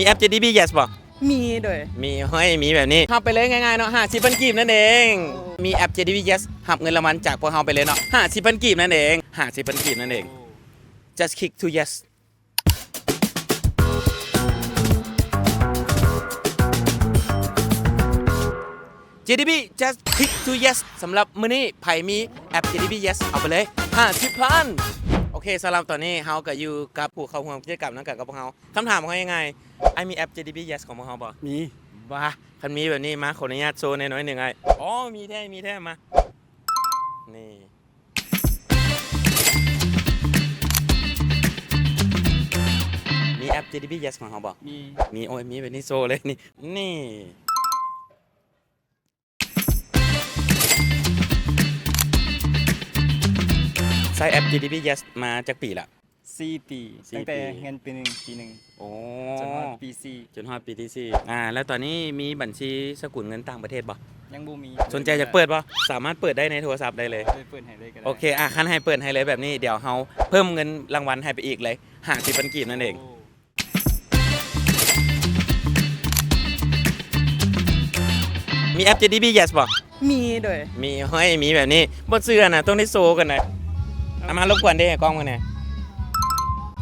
ມີແອັບ ເຈດີບີ Yes ບໍ່? ມີ ໂດຍ ມີ ເຮີ້ຍ ມີແບບນີ້ ຮັບໄປເລີຍງ່າຍໆເນາະ ຫ້າສິບພັນກີບນັ້ນເອງ. ມີແອັບ ເຈດີບີ Yes ຮັບເງິນລາງວັນຈາກພວກເຮົາໄປເລີຍເນາະ ຫ້າສິບພັນກີບນັ້ນເອງ ຫ້າສິບພັນກີບນັ້ນເອງ. Just click to yes. ເຈດີບີ Just click to yes. ສຳລັບມື້ນີ້ໃຜມີແອັບ ເຈດີບີ Yes ເອົາໄປເລີຍ ຫ້າສິບພັນ. ໂອເຄ ສຳລັບຕອນນີ້ເຮົາກໍຢູ່ກັບຜູ້ເຂົ້າຮ່ວມກິດຈະກຳນຳກັນກັບພວກເຮົາ. ຄຳຖາມເຮົາງ່າຍໆ ອ້າຍມີແອັບ ເຈດີບີ Yes ຂອງພວກເຮົາບໍ່? ມີ. ບາ ຄັນມີແບບນີ້ມາ ຂໍອະນຸຍາດໂຊແດ່ໜ້ອຍໜຶ່ງອ້າຍ. ອໍ ມີແທ້ ມີແທ້ ມາ ນີ້ ມີແອັບ ເຈດີບີ Yes ຂອງເຮົາບໍ່? ມີ ມີ. ໂອ້ຍ ມີແບບນີ້ໂຊເລີຍນີ້ ນີ້. ໃຊ້ແອັບ ເຈດີບີ Yes ມາຈັກປີລະ? ສີ່ປີ ສີ່ປີ ຕັ້ງແຕ່ຮຽນປີໜຶ່ງ ປີໜຶ່ງ ໂອ້ ຈົນຮອດປີສີ່ ຈົນຮອດປີທີສີ່. ອ່າ ແລ້ວຕອນນີ້ມີບັນຊີສະກຸນເງິນຕ່າງປະເທດບໍ່? ຍັງບໍ່ມີ. ສົນໃຈຢາກເປີດບໍ່? ສາມາດເປີດໄດ້ໃນໂທລະສັບໄດ້ເລີຍ. ເປີດໃຫ້ເລີຍກໍໄດ້. ໂອເຄ ອ່າ ຄັນໃຫ້ເປີດໃຫ້ເລີຍແບບນີ້ ດຽວເຮົາເພີ່ມເງິນລາງວັນໃຫ້ໄປອີກເລີຍ ຫ້າສິບພັນກີບນັ້ນເອງ. ໂອ້ ມີແອັບ ເຈດີບີ Yes ບໍ່? ມີ ໂດຍ ມີ ເຮີ້ຍ ມີແບບນີ້ບໍ່ເຊື່ອນະ ຕ້ອງໄດ້ໂຊກັນນະ. ເອົາມາ ລົບກວນເດ້ ໃຫ້ກ້ອງເບິ່ງແດ່.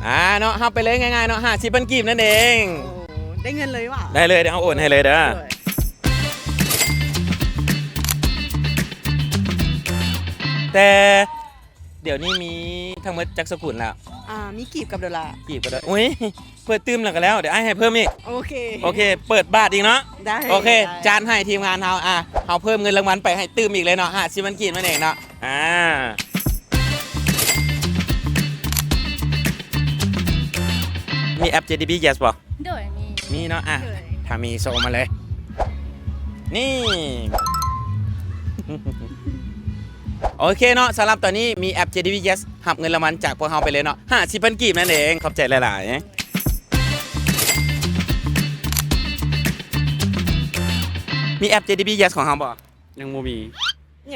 ອ່າ ເນາະ ຮັບໄປເລີຍງ່າຍໆເນາະ ຫ້າສິບພັນກີບນັ້ນເອງ. ໂອ້ ໄດ້ເງິນເລີຍຫວາ? ໄດ້ເລີຍ ດຽວເຮົາໂອນໃຫ້ເລີຍເດີ. ໂດຍ ແຕ່ ດຽວນີ້ມີທັງໝົດຈັກສະກຸນແລ້ວ? ອ່າ ມີກີບກັບໂດລາ. ກີບກັບໂດລາ ອຸ້ຍ ເປີດຕື່ມແລ້ວກໍແລ້ວ ດຽວອ້າຍໃຫ້ເພີ່ມອີກ. ໂອເຄ ໂອເຄ ເປີດບາດອີກເນາະ. ໄດ້ ໂອເຄ ໄດ້ ຈັດໃຫ້ທີມງານເຮົາ. ອ່າ ເຮົາເພີ່ມເງິນລາງວັນໄປໃຫ້ຕື່ມອີກເລີຍເນາະ ຫ້າສິບພັນກີບນັ້ນເອງເນາະ. ອ່າ ມີແອັບ ເຈດີບີ Yes ບໍ່? ໂດຍ ມີ ມີເນາະ. ອ່ະ ໂດຍ ຖ້າມີໂຊມາເລີຍ ນີ້. ໂອເຄເນາະ ສຳລັບຕອນນີ້ມີແອັບ ເຈດີບີ Yes ຮັບເງິນລາງວັນຈາກພວກເຮົາໄປເລີຍເນາະ ຫ້າສິບພັນກີບນັ້ນເອງ. ຂອບໃຈຫຼາຍໆ. ມີແອັບ ເຈດີບີ Yes ຂອງເຮົາບໍ່? ຍັງບໍ່ມີ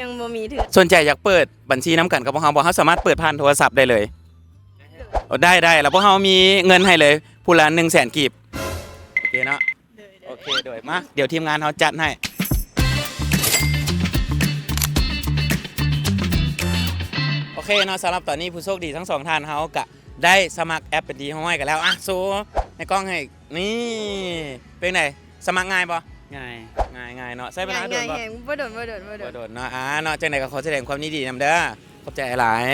ຍັງບໍ່ມີເທື່ອ. ສົນໃຈຢາກເປີດບັນຊີນຳກັນກັບພວກເຮົາບໍ່? ເຮົາສາມາດເປີດຜ່ານໂທລະສັບໄດ້ເລີຍ. ໂດຍ ໄດ້ໆ ແລ້ວພວກເຮົາມີເງິນໃຫ້ເລີຍຜູ້ລະໜຶ່ງແສນກີບ. ໂອເຄເນາະ. ໂດຍໆ ໂອເຄ ໂດຍ ມາ ດຽວທີມງານເຮົາຈັດໃຫ້. ໂອເຄເນາະ ສຳລັບຕອນນີ້ຜູ້ໂຊກດີທັງສອງທ່ານເຮົາກະໄດ້ສະໝັກແອັບເປັນທີ່ຮຽບຮ້ອຍກັນແລ້ວ. ອ່ະ ໂຊໃນກ້ອງໃຫ້ ນີ້ ເປັນໃດ? ສະໝັກງ່າຍບໍ່? ງ່າຍ ງ່າຍໆເນາະ. ໃຊ້ເວລາດົນບໍ່? ງ່າຍໆແຮງ ບໍ່ດົນ ບໍ່ດົນ ບໍ່ດົນ ບໍ່ດົນເນາະ. ອ່າ ເນາະ ຈັ່ງໃດກໍຂໍສະແດງຄວາມຍິນດີນຳເດີ. ຂອບໃຈຫຼາຍ.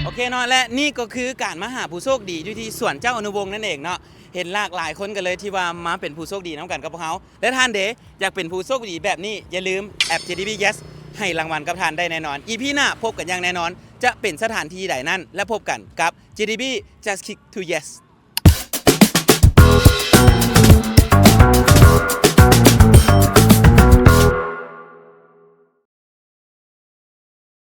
ໂອເຄເນາະ ແລະ ນີ້ກໍຄືການມາຫາຜູ້ໂຊກດີຢູ່ທີ່ສວນເຈົ້າອະນຸວົງນັ້ນເອງເນາະ. ເຫັນຫຼາກຫຼາຍຄົນກັນເລີຍທີ່ວ່າມາເປັນຜູ້ໂຊກດີນຳກັນກັບພວກເຮົາ. ແລະ ທ່ານເດ ຢາກເປັນຜູ້ໂຊກດີແບບນີ້ ຢ່າລືມແອັບ ເຈດີບີ Yes ໃຫ້ລາງວັນກັບທ່ານໄດ້ແນ່ນອນ. ອີພີໜ້າພົບກັນຢ່າງແນ່ນອນ ຈະເປັນສະຖານທີ່ໃດນັ້ນ ແລະ ພົບກັນກັບ ເຈດີບີ Just Click to Yes.